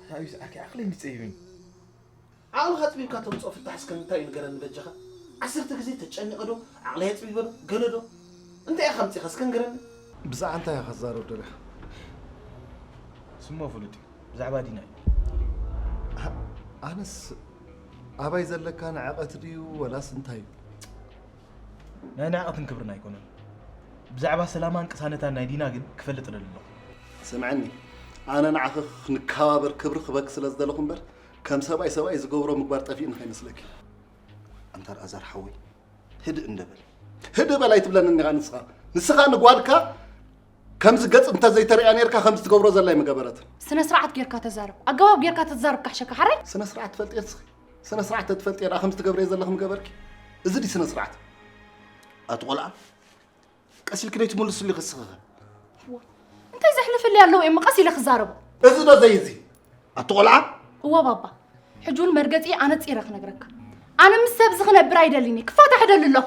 እንታይ እዩ ዝኣኪ ዓቕለይ ንጸይብን? ዓቕልኻ ኣጽቢብካ ተምጽኦ ፍታሕ እስከ እንታይ እዩ ንገረኒ በጃኻ? ዓሰርተ ግዜ ተጨኒቐ ዶ? ዓቕለይ ኣጽቢበ ዶ? ገለ ዶ? እንታይ ኢኻ ኣምጺኻ እስከ ንገረኒ። ብዛዕባ እንታይ ኢኻ ክዛረብ ደሊኻ? ስሞ ፍሉጥ እዩ። ብዛዕባ ዲና እዩ። ኣነስ ኣባይ ዘለካ ንዕቐት ድዩ ወላስ እንታይ እዩ? ናይ ንዕቐትን ክብርን ኣይኮነን። ብዛዕባ ሰላማን ቅሳነታን ናይ ዲና ግን ክፈልጥ እደሊ ኣለኹ። ስምዐኒ፣ ኣነ ንዓኺ ክንከባበር ክብሪ ክበክ ስለ ዝደለኹ እምበር ከም ሰብኣይ ሰብኣይ ዝገብሮ ምግባር ጠፊእኒ ከይመስለኪ። ኣንታ ኣልኣዛር ሓወይ፣ ህድእ እንደ በል። ህድእ በል ኣይትብለንን ኢኻ ንስኻ። ንስኻ ንጓልካ ከምዚ ገጽ እንተ ዘይተርእያ ነርካ ከምዚ ትገብሮ ዘላ ኣይምገበረትን። ስነ ስርዓት ጌርካ ተዛረብ። ኣገባብ ጌርካ ተዛረብ ካሕሸካ ሓራይ። ስነ ስርዓት ትፈልጢ ንስኺ። ስነ ስርዓት ተትፈልጢ ደኣ ከምዚ ትገብርዮ ዘለኺ ምገበርኪ። እዚ ድዩ ስነ ስርዓት? ኣቲ ቆልዓ፣ ቀስ ኢልኪ ዶ ኣይትምልስሉ ኢኺ እስኺ ኸ? እንታይ ዘሕልፍለይ ኣለዎ እሞ ቀስ ኢለ ክዛረቦ? እዚ ዶ ዘይ እዚ? ኣቲ ቆልዓ። እወ ባባ፣ ሕጂ እውን መርገጺ ኣነጺረ ክነግረካ። ኣነ ምስ ሰብ እዚ ክነብር ኣይደልን እየ፣ ክፋታሕ እደሊ ኣለኹ።